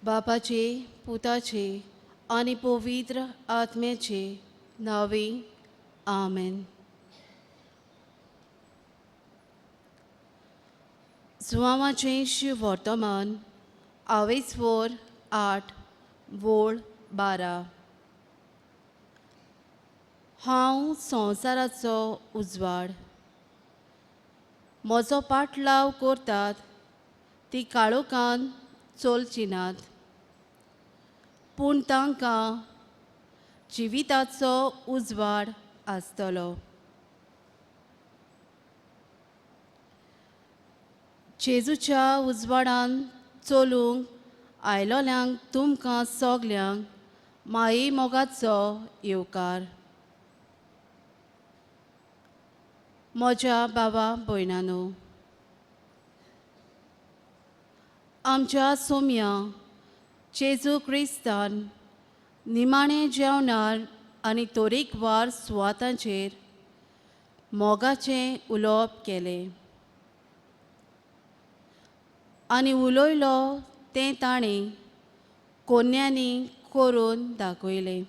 बापाचे पुताचे आनी पवित्र आत्म्याचे नांवे आमेन. जुवांवाचें शिव वर्तमान आवेस्वर 8 वोळ 12. हांव संवसाराचो उजवाड. म्हजो पाटलाव करतात ती काळोखान चलची नात, पूण तांकां जिविताचो उजवाड आसतलो. जेजूच्या उजवाडान चलूंक आयलोल्यांक तुमकां सगल्यांक माये मोगाचो येवकार. म्हज्या बाबा भयणानो, आमच्या सोम्या जेजू क्रिस्तान निमाणें जेवणार आनी तरेकवार सुवातांचेर मोगाचें उलोवप केलें आनी उलयलो तें ताणें कोन्यांनी करून दाखयलें.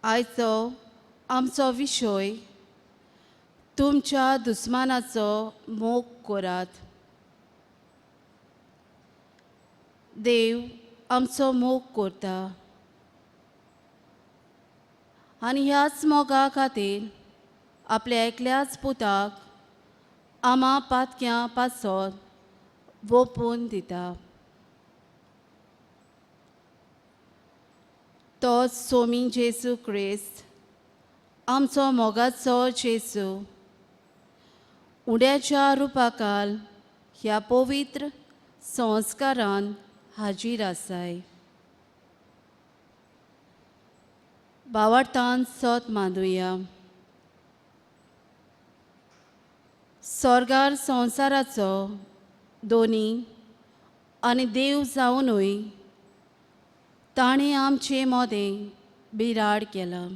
आयचो आमचो विशय तुमच्या दुस्मानाचो मोग करात. देव आमचो मोग करता आनी ह्याच मोगा खातीर आपल्या एकल्याच पुताक आमा पातक्यां पासत वोपून दिता. तो सोमी जेजू क्रिस्त आमचो मोगाचो जेजू उड्याच्या रुपाकाल ह्या पवित्र संस्कारान हाजीर आसाय. बावार्थान सत मांदुया. स्वर्गार संवसाराचो दोनी आनी देव जावनूय ताणें आमचे मोदें बिराड केलां.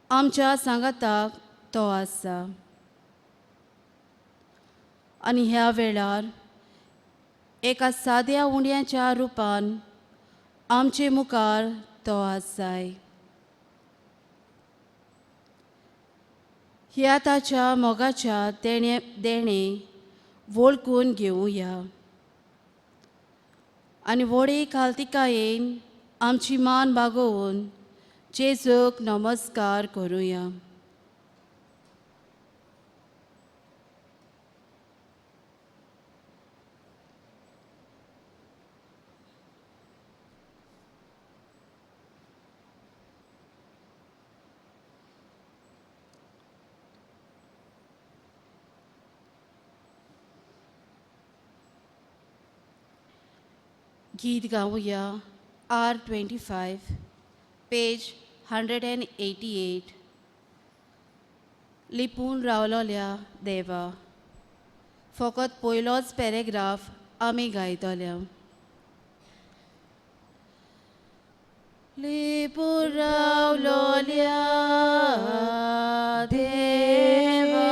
आमच्या सांगाताक तो आसा आनी ह्या वेळार एका साद्या उंड्याच्या रुपान आमचे मुखार तो आसाय. ह्या ताच्या मोगाच्या देणें वळखून घेवया आनी व्हडे खालतिकायेन आमची मान बागोवन जेजूक नमस्कार करुया. गीत गावया R25 page 188. लिपून रावलोल्या देवा. फकत पयलोच पॅरेग्राफ आमी गायतल्या. लिपून रावलोल्या देवा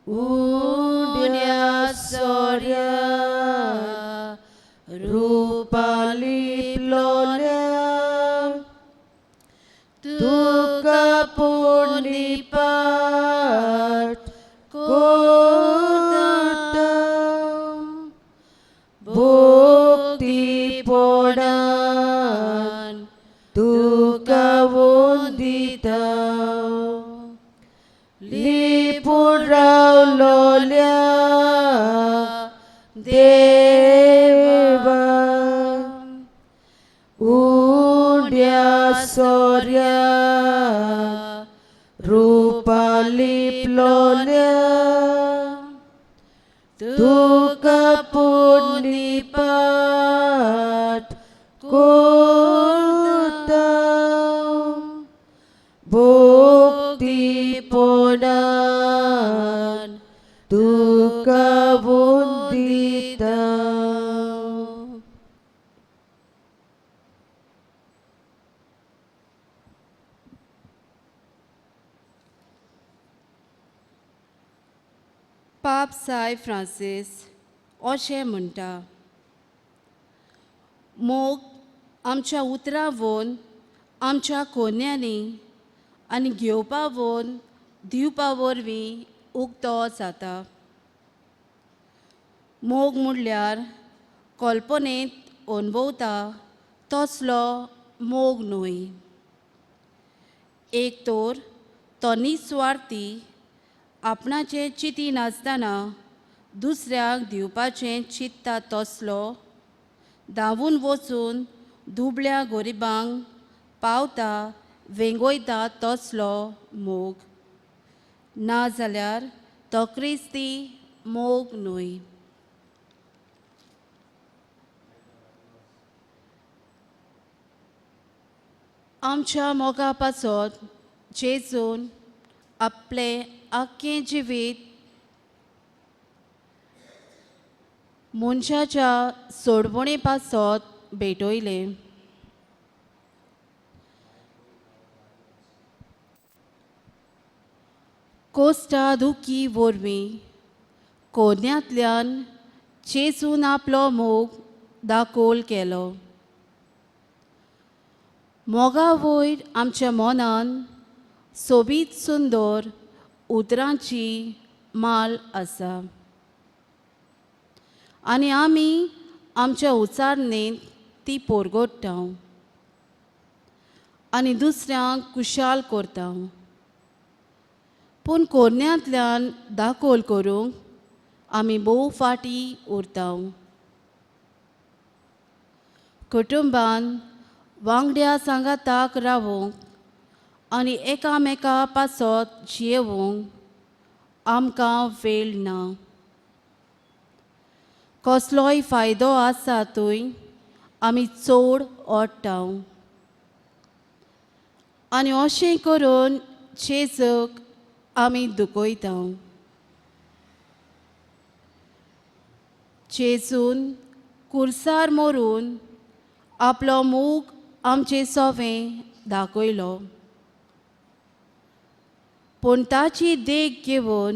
उण्या सोऱ्या रूपा लिपलोल्या तुका पुण्यपाठ करता भक्ती पोडान तुका वंदिता. लिपून रावलोल्या देवा उड्या सोऱ्या रूपा लिपलोल्या तुका पुण्यपाठ करता भक्ती पोडान तुका वंदिता. पाप साय फ्रांसीस अशें म्हणटा, मोग आमच्या उतरां वोन आमच्या कोन्यांनी आनी घेवपा वोन दिवपा वरवीं उक्तो जाता. मोग म्हणल्यार कल्पनेंत अणभवता तसलो मोग न्हय. एक तर तो निस्वार्थी आपणाचें चिंती नासतना दुसऱ्याक दिवपाचें चिंत्ता तसलो, धांवून वचून दुबळ्या गरिबांक पावता वेंगयता तसलो मोग, नाजाल्यार तो क्रिस्ती मोग न्हय. आमच्या मोगा पासत जेजून आपलें आख्खें जिवीत मनशाच्या सोडवणे पासत भेटयलें. कोस्टा दुखी वरवीं कोन्यांतल्यान जेजून आपलो मोग दाखोल केलो. मोगा वयर आमच्या मनान सोबीत सुंदर उतरांची माल आसा आनी आमी आमच्या उचारणेंत ती पोरगोडटा आनी दुसऱ्यांक कुशाल करता. पूण कोरण्यांतल्यान दाखोल करूंक आमी भोव फाटीं उरता. कुटुंबान वांगड्या सांगाताक रावूंक आनी एकामेका पासत जियेवंक आमकां वेळ ना. कसलोय फायदो आसा थंय आमी चड ओडटा आनी अशें करून जेजूक आमी दुखयता. जेजून कुर्सार मरून आपलो मोग आमचे सोवें दाखयलो, पूण ताची देख घेवन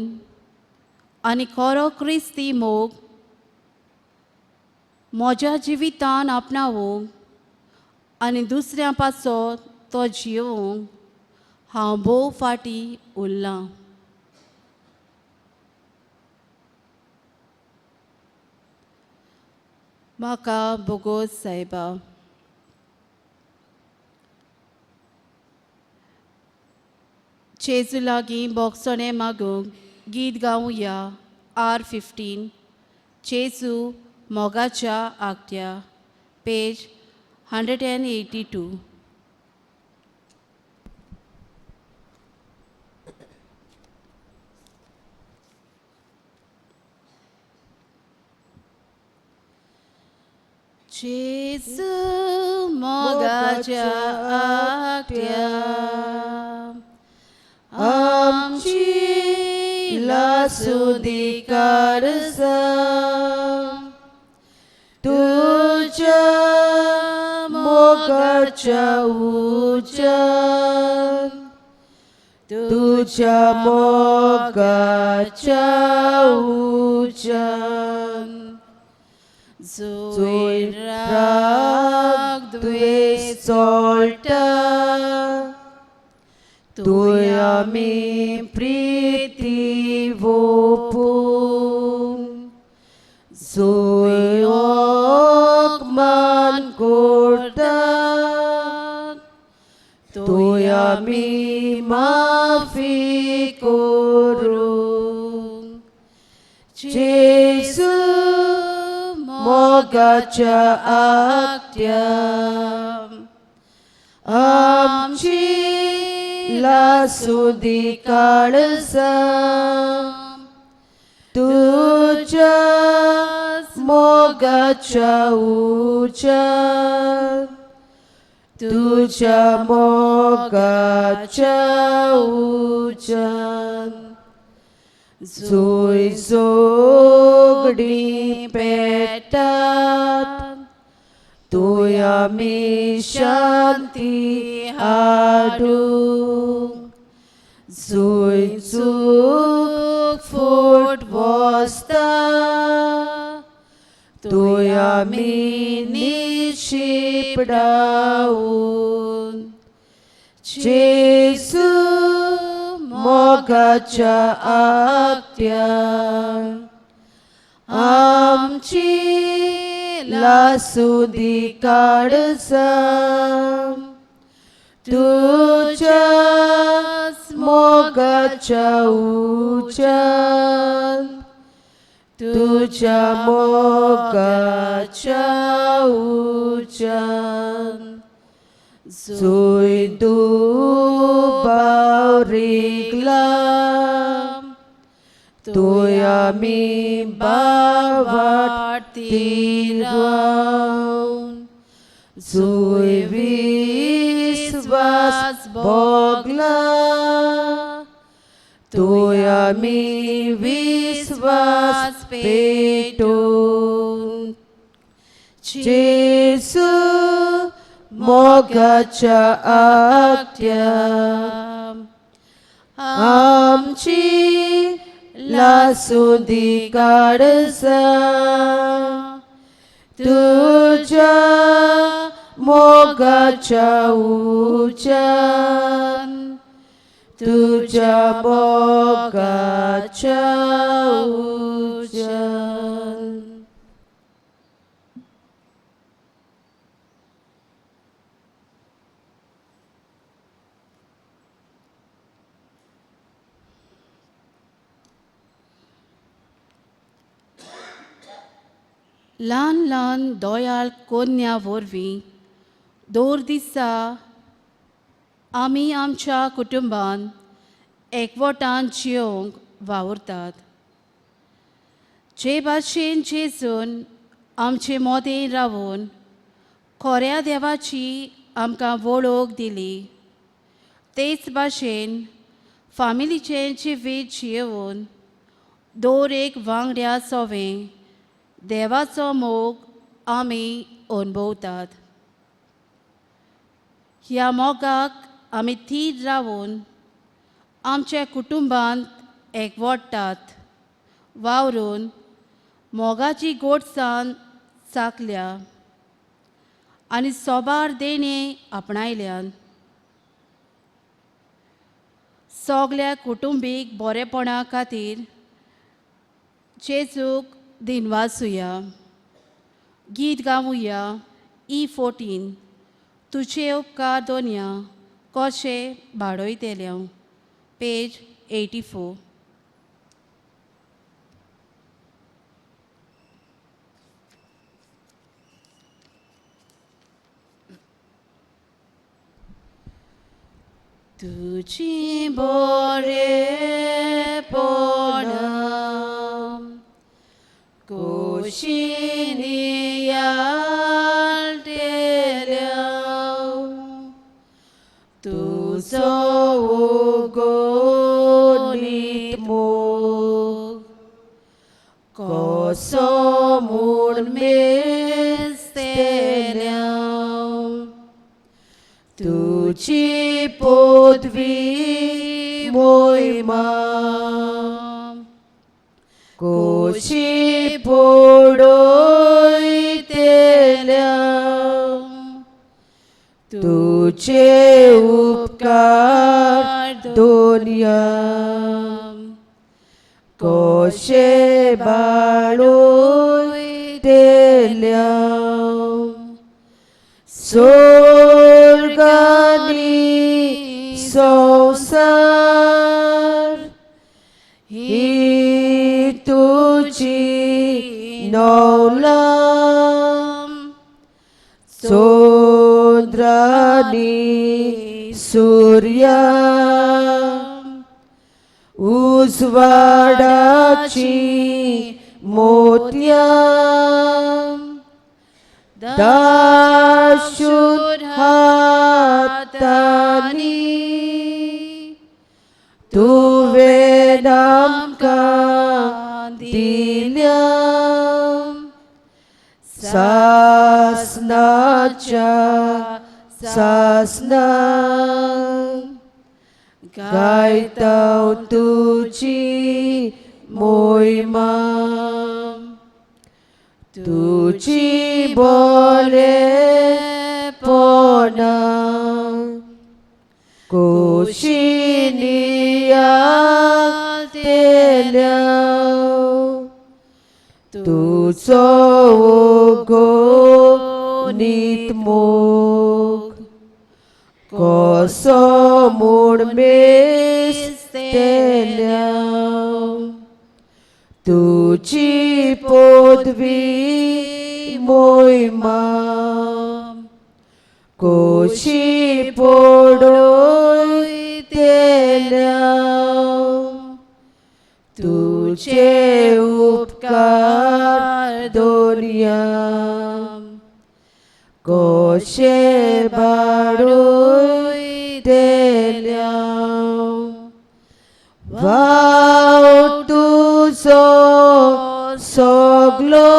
आनी खरो क्रिस्ती मोग म्हज्या जिवितान आपणावूंक आनी दुसऱ्या पासत तो जियोवंक हांव भोव फाटीं उरलां. म्हाका बोगोस सायबा. जेजू लागीं बोगसणें मागूंक गीत गावया R15 जेजू मोगाच्या आगट्या, पेज 182. जेजू मोगाच्या आगट्या आमची लासुदी कारसा तुझ्या मोगाच्या उज्यान, तुझ्या मोगाच्या उज्यान जोय राग द्वेष चोळटा तुय आमी प्रिती वोपून जोय मान करता तुय आमी माफी करूं. जेजू मोगाच्या आगट्या आमची लासुदी काळसा तुझ्या मोगाच्या उज्यान, तुझ्या मोगाच्या उज्यान जोय जोगडी पेटात तुय आमी शांती हाडूंक, जोय चूक फूट आमी निशिपडावन जेजू मोगाच्या आत्या आमची लासुदी काळजां तुज्या मोगाच्या उज्यान तुज्या मोगाच्या उज्यान जुंय दुबाव रिगला तूं आमी बावाट रावन जुंय विस्वास भोगला तूं आमी विस्वास पेटून जेजू मोगाच्या आत्या आमची लासुदी काळजां तुज्या मोगाच्या उज्यान तुज्या मोगाच्या उज्यान. ल्हान ल्हान दोयाळ कोन्या वरवीं दर दिसा आमी आमच्या कुटुंबान एकवटान जियोंक वावुरतात. जे भाशेन जेजून आमचे मोदें रावून खोऱ्या देवाची आमकां वळख दिली तेच भाशेन फामिलीचें जिवीत जियोवन दर एक वांगड्या सोवें देवाचो मोग आमी अणभवतात. ह्या मोगाक आमी थीर रावून आमच्या कुटुंबांत एकवटात वावरून मोगाची गोडसाण चाकल्या आनी सोबार देणें आपणायल्यान. सगल्या कुटुंबीक बरेपणा खातीर जेजूक दिनवासुया. गीत गावुया ई 14 तुजे उपकार दोनया कशे भाडोयतेले हांव पेज 84. तुजी बरेपणां कुशींनी यालटेल्या तुजो उगोनीत मोग कसो म्हूण मेजतेल्या तुजी पदवी मोहिमा कशी पडयतेल्या तुझे उपकार दोनया कशे बाळयतेल्या सोर्गानी संवसार ही तुजी नवलां चंद्रानी सूर्या उजवाडाची मोतयां दाशूर हातांनी तुवें आमकां दिल्या सासनाच्या सासना गायता तुजी मोहिमा. तुजी बोरेपणा कुशिनिया तेल्या तुजो उगो मोग कसो म्हूण मेजतेल्या तुजी पदवी मोहिमा कशी पडयतेल्या तुजे उपकार दोरया कशे बाडयतेल्या वाव तुजो सगलो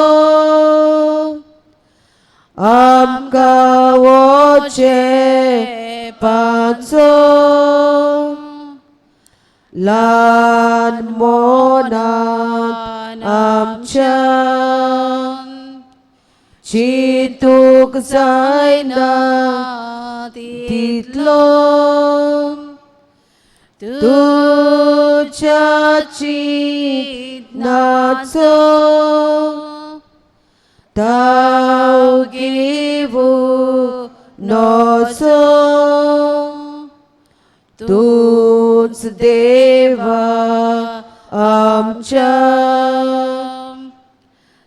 आमकां वचें पाचो ल्हान मनांत आमच्या चिंतूंक जायना तितलो तुज्या चिंतनाचो ताव घेवूं नजो तूंच देवा आमच्या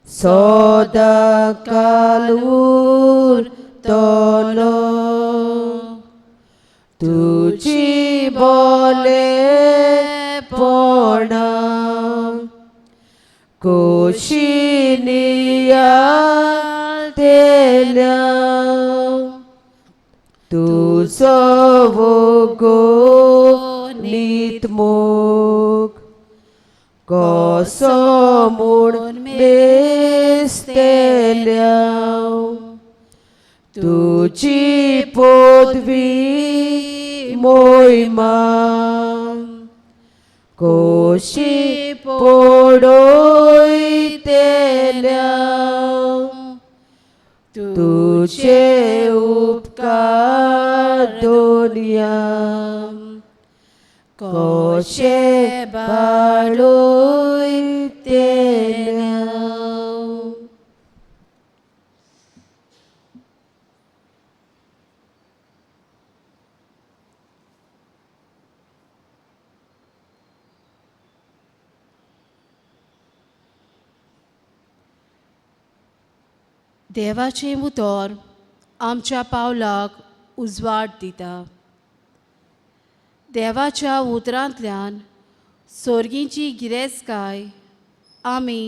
सदां काल उरतलो तुजी बोलेपणा कुशिनिया तेल्या तुजो नीत मोग कसो म्हूण मेजतेल्या तुजी पदवी मोहिमा कशी पडयतेल्या तुजे उपकार दोरया कशे बाडयतेल्या. देवाचें उतर आमच्या पावलाक उजवाड दिता. देवाच्या उतरांतल्यान सोर्गीची गिरेस्तकाय आमी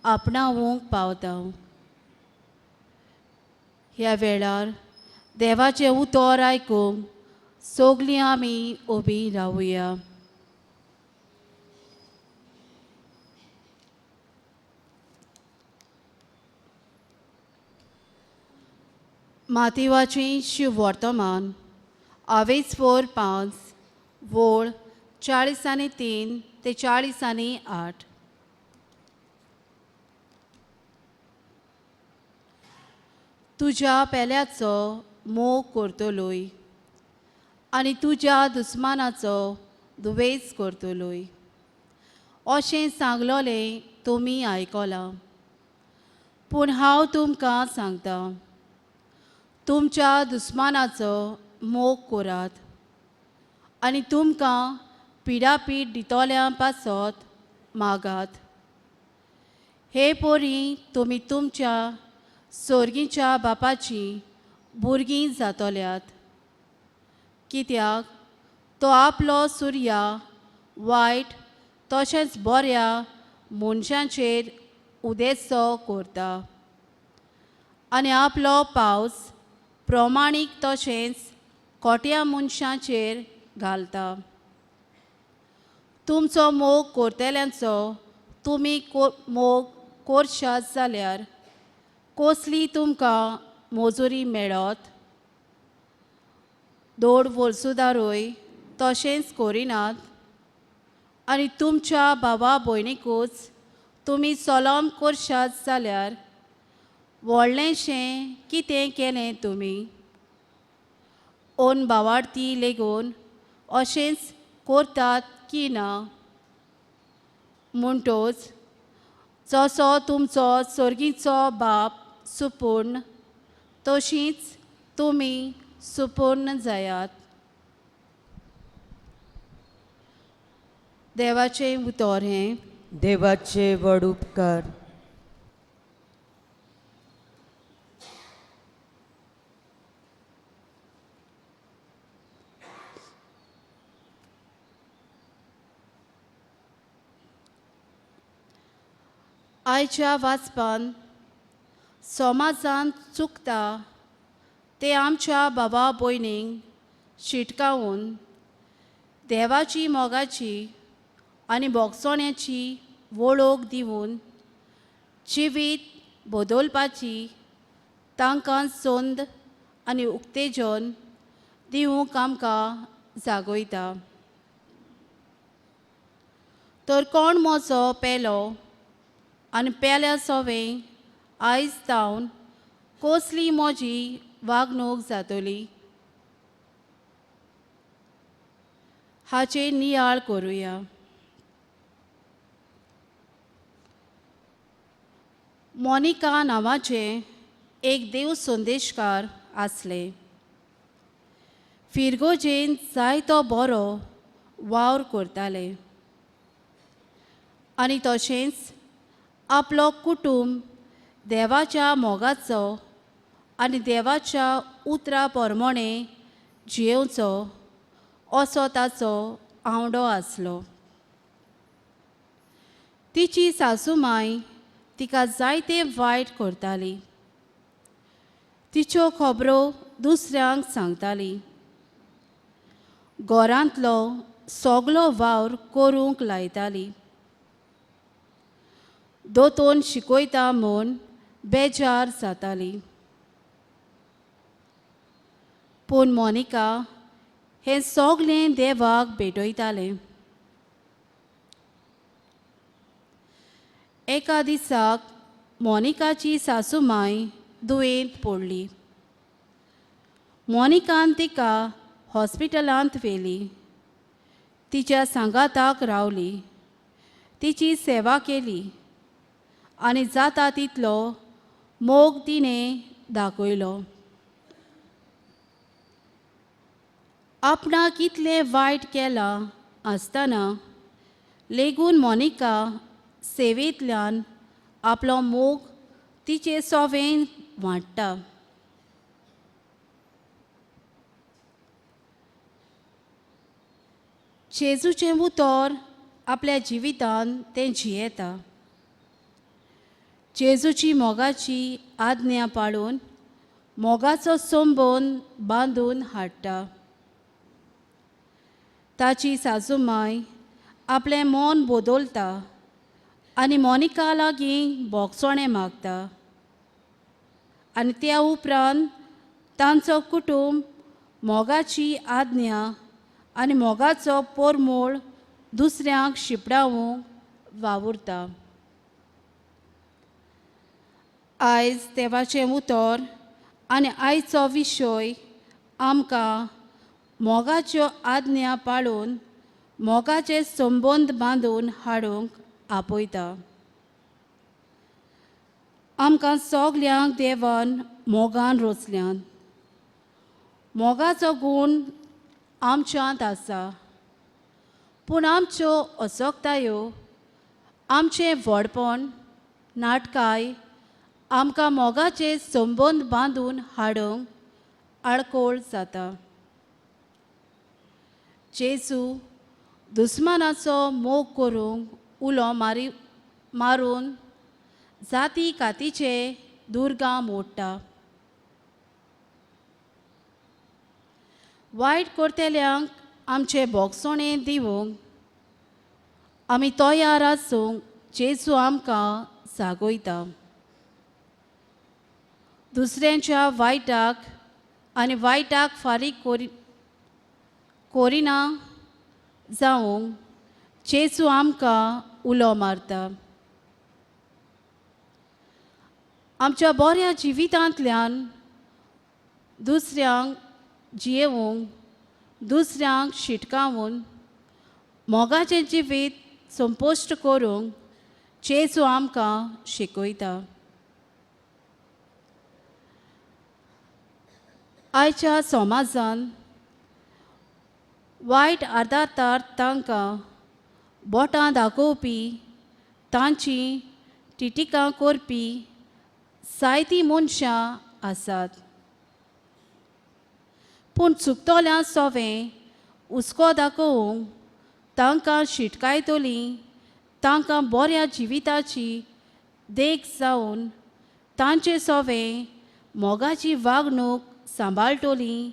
आपणावंक पावता. ह्या वेळार देवाचें उतर आयकूंक सगलीं आमी उबीं रावया. मातेवाचें शिववर्तमान आवेज 4:5 वोळ 43 ते 48. तुज्या पेल्याचो मोग करतलोय आनी तुज्या दुस्मानाचो दुवेस करतलोय अशें सांगलोलें तुमी आयकलां. पूण हांव तुमकां सांगता, तुमच्या दुस्मानाचो मोग करात आनी तुमकां पिडापीड दितोल्या पासत मागात. हे पोरी तुमी तुमच्या सोर्गीच्या बापाची भुरगीं जातल्यात, कित्याक तो आपलो सुर्या वायट तशेंच बऱ्या मनशांचेर उदेसो करता आनी आपलो पावस प्रमाणीक तशेंच कोट्या मनशांचेर घालता. तुमचो मोग करतल्यांचो तुमी मोग करशात जाल्यार कसली तुमकां मजुरी मेळत? दोड वर्सुदारूय तशेंच करिनात आनी तुमच्या भावा भयणीकूच तुमी सलाम करशात जाल्यार व्हडलेंशें कितें केलें तुमी? ओन बावार्थी लेगून अशेंच करतात की ना? म्हणटोच जसो तुमचो सर्गीचो बाप सुपूर्ण तशीच तुमी सुपूर्ण जायात. देवाचें उतर हें. देवाचे व्हड उपकार. आयच्या वाचपान समाजांत चुकता ते आमच्या बाबा भयणींक शिटकावून देवाची मोगाची आनी भोगसण्याची वळख दिवन जिवीत बदलपाची तांकां संद आनी उत्तेजन दिवंक आमकां जागयता. तर कोण म्हजो पेलो आनी पेल्या सोवें आयज जावन कसली म्हजी वागणूक जातली हाचेर नियाळ करुया. मोनिका नांवाचें एक देव संदेशकार आसलें. फिरगोजेन जायतो बरो वावर करताले आनी तशेंच आपलो कुटूंब देवाच्या मोगाचो आनी देवाच्या उतरा प्रमाणे जियेवचो असो ताचो आवडो आसलो. तिची सासूमाय तिका जायते वायट करताली. तिच्यो खबरो दुसऱ्यांक सांगताली. घरांतलो सगलो वावर करूंक लायताली. दोतोन शिकयता म्हूण बेजार जाताली. पूण मोनिका हें सगलें देवाक भेटयतालें. एका दिसाक मोनिकाची सासूमाय दुयेंत पडली. मोनिकान तिका हॉस्पिटलांत व्हेली. तिच्या सांगाताक रावली. तिची सेवा केली आनी जाता तितलो मोग तिणें दाखयलो. आपणाक इतलें वायट केलां आसतना लेगून मोनिका सेवेंतल्यान आपलो मोग तिचे सोवें वांट्टा. जेजूचें उतर आपल्या जिवितान तें जियेता. जेजूची मोगाची आज्ञा पाळून मोगाचो संबंद बांदून हाडटा. ताची सासूमाय आपलें मन बदलता आनी मोनिका लागीं भोगसणें मागता आनी त्या उपरांत तांचो कुटूंब मोगाची आज्ञा आनी मोगाचो पोरमोळ दुसऱ्यांक शिंपडावंक वावुरता. आयज देवाचें उतर आनी आयचो विशय आमकां मोगाच्यो आज्ञा पाळून मोगाचे संबंद बांदून हाडूंक आपयता. आमकां सगल्यांक देवान मोगान रचल्यान. मोगाचो गूण आमच्यांत आसा, पूण आमच्यो असक्तायो, आमचें व्हडपण, नाटकाय आमकां मोगाचे संबंद बांदून हाडूंक आडकोळ जाता. जेजू दुस्मानाचो मोग करूंक उलो मारून जाती कातीचे दुर्गां मोडटा. वायट करतल्यांक आमचे भोगसणें दिवंक आमी तयार आसूंक जेजू आमकां जागयता. दुसऱ्यांच्या वायटाक आनी वायटाक फारीक करिना जावंक जेजू आमकां उलो मारता. आमच्या बऱ्या जिवितांतल्यान दुसऱ्यांक जियेवंक, दुसऱ्यांक शिटकावून मोगाचें जिवीत संपोश्ट करूंक जेजू आमकां शिकयता. आयच्या समाजान वायट आदार तांकां बोटां दाखोवपी, तांची टिटिकां करपी जायतीं मनशां आसात. पूण चुकतल्या सोवें हुस्को दाखोवंक तांकां शिटकायतलीं, तांकां बऱ्या जिविताची देख जावन तांचे सोवें मोगाची वागणूक सांबाळटलीं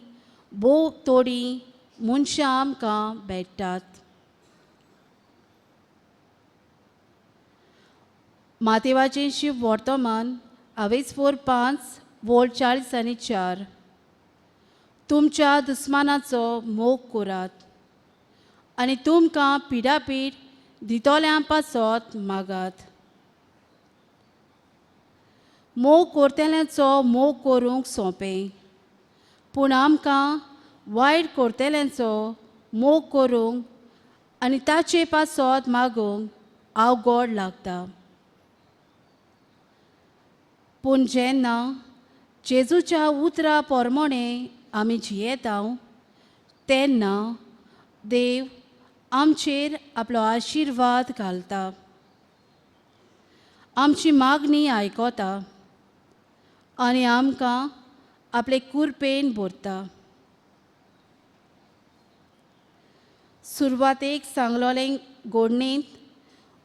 भोव थोडीं मनशां आमकां भेट्टात. मातेवाचें शिव वर्तमान आवेज 4:5 वोल्ट 40 आणि 4. तुमच्या दुस्मानाचो मोग करात आनी तुमकां पिडापीड दितोल्यां पासत मागात. मोग करतल्यांचो मोग करूंक सोंपें, पूण आमकां वायट करतल्यांचो मोग करूंक आनी ताचे पासत मागूंक अवघड लागता. पूण जेन्ना जेजूच्या उतरा प्रमाणे आमी जियेता तेन्ना देव आमचेर आपलो आशिर्वाद घालता, आमची मागणी आयकता आनी आमकां आपले कुरपेन भरता. सुरवातेक सांगलोलें गोडणेंत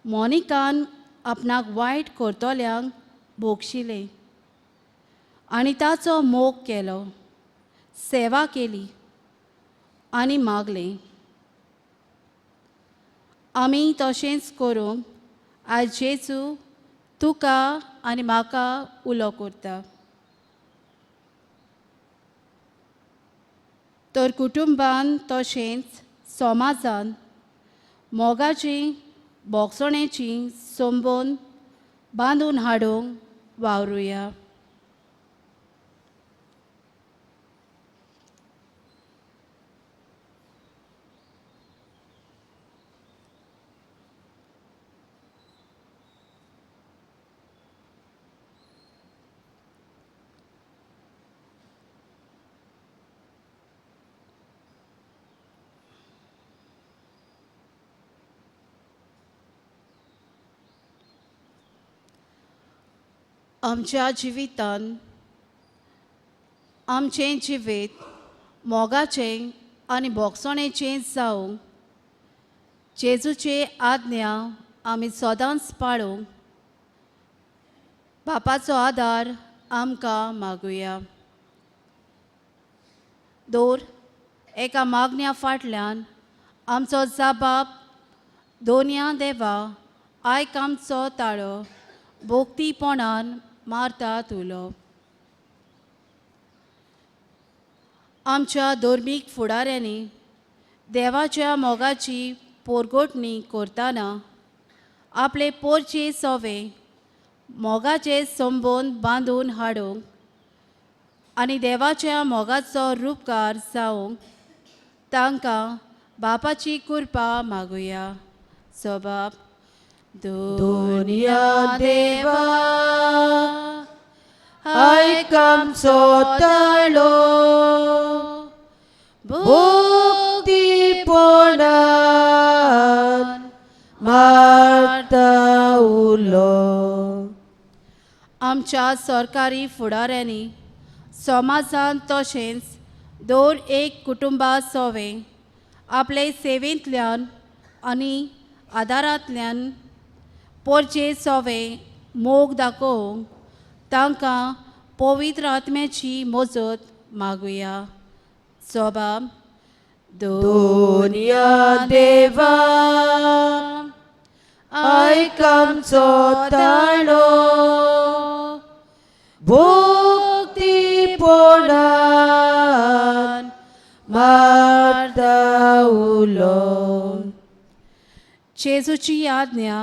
मोनिकान आपणाक वायट करतल्यांक भोगशिलें आनी ताचो मोग केलो, सेवा केली आनी मागलें. आमी तशेंच करूंक आयज जेजू तुका आनी म्हाका उलो करता. तर कुटुंबान तशेंच समाजान मोगाची भोगसणेची संबंद बांदून हाडूंक वावरुया. आमच्या जिवितान आमचें जिवीत मोगाचें आनी भोगसणेचें जावं जेजूचे आज्ञा आमी सदांच पाळूंक बापाचो आदार आमकां मागुया. दर एका मागण्या फाटल्यान आमचो जाबाब दोनया देवा आयक आमचो ताळो भोक्तीपणान मारता तुलो. आमच्या धर्मीक फुडाऱ्यांनी देवाच्या मोगाची पोरगोटणी करतना आपले पोरचे सोवे मोगाचे संबंद बांदून हाडूंक आनी देवाच्या मोगाचो रुपकार जावंक तांकां बापाची कृपा मागुया. सबाब दोनया देवा आयक आमचो ताळो भक्तीपणान मारता उलो. आमच्या सरकारी फुडाऱ्यांनी समाजान तशेंच दर एक कुटुंबा सोवे आपले सेवेंतल्यान आनी आदारांतल्यान पोरचे सोवे मोग दाखोवंक तांकां पवित्र आत्म्याची मजत मागुया. सोबाब दोनया देवा आयक आमचो ताळो भक्तीपणान मारता उलो. जेजूची आज्ञा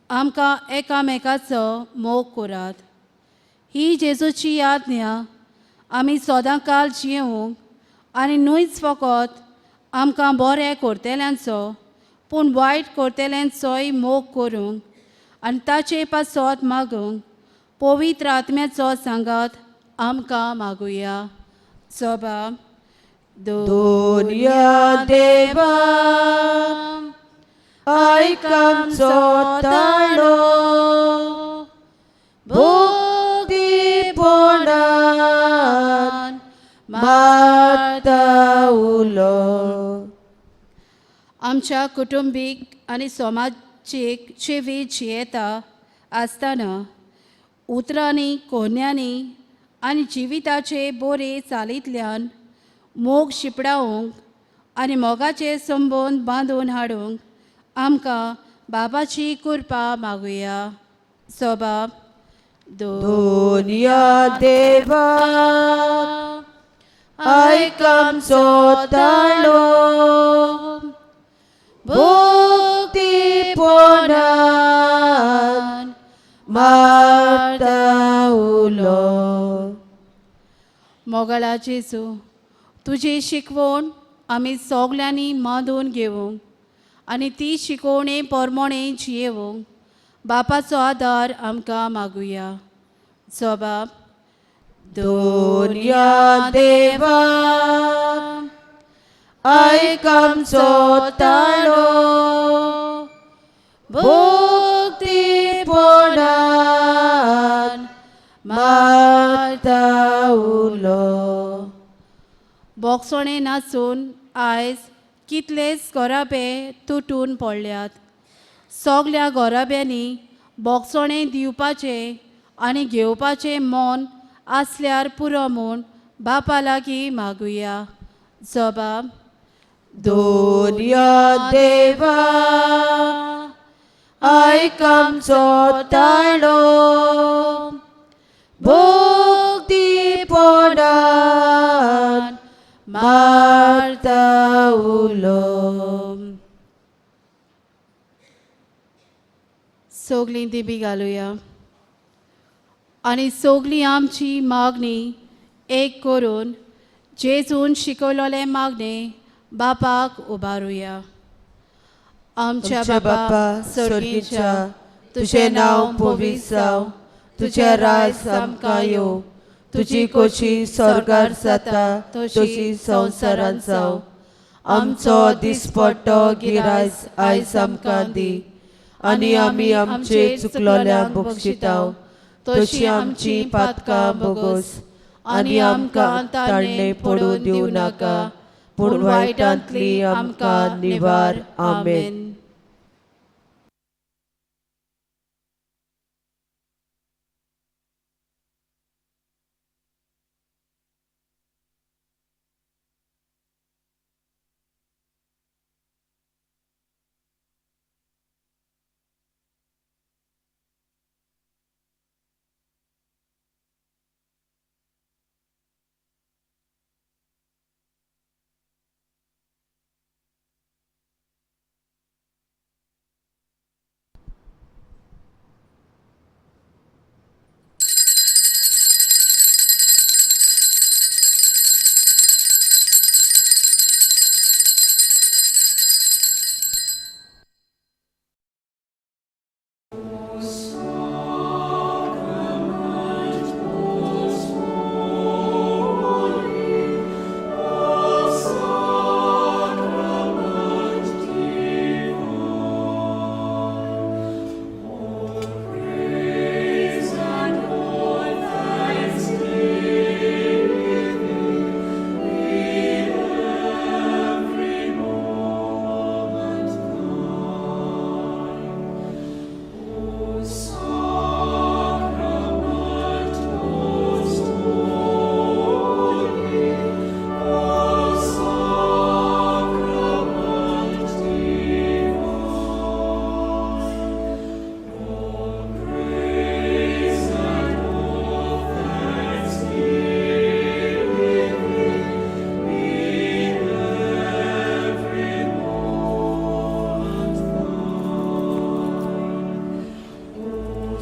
आमकां एकामेकाचो मोग करात ही जेजूची आज्ञा आमी सदांकाल जियेवंक आनी न्हूच फकत आमकां बरें करतल्यांचो पूण वायट करतल्यांचोय मोग करूंक आनी ताचे पासत मागूंक पवित्र आत्म्याचो सांगात आमकां मागुया. सोबा दोनया देवा आयक आमचो ताळो, भक्तीपणान मारता उलो. आमच्या कुटुंबीक आनी समाजीक जिवीत जियेता आसतना उतरांनी कोन्यांनी आनी जिविताचे बोरे चालींतल्यान मोग शिंपडावंक आनी मोगाचे संबंद बांदून हाडूंक आमकां बाबाची कृपा मागुया. सोबा दोनया देवा आयक आमचो ताळो, भक्तीपणान मारता उलो. मोगाळा जेजू, तुजी शिकवण आमी सगल्यांनी मांदून घेवंक आनी ती शिकवणे परमणे जियेवंक बापाचो आदार आमकां मागुया. सोबा दोनया देवा आयक आमचो ताळो, भक्तीपणान मारता उलो. बोगसोणे नाचून आयज कितलेच घराबे तुटून पडल्यात. सगल्या घराब्यांनी बोगसोणे दिवपाचें आनी घेवपाचें मन आसल्यार पुरो म्हूण बापा लागीं मागुया. जबाब दोनया देवा आयक आमचो ताळो, भक्तीपणान मारता उलो. सगलीं दिबी घालुया आनी सगली आमची मागणी एक करून जेजून शिकवलेलें मागणें बापाक उबारुया. आमच्या बापा स्वर्गीच्या, तुजें नांव पवित्र जावं, तुजें राज आमकां येवं, तुजी खोशी स्वर्गार जाता तशी संवसारांत जावं. आमचो दिसपट्टो गिरायज आयज आमकां दी आनी आमी आमचे चुकलोल्यांक बक्षिताव तशी आमची पातकां बोगोस आनी आमकां ताणें पडून दिवं नाका, पूण वायटांतली आमकां निवार. आमेन.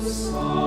So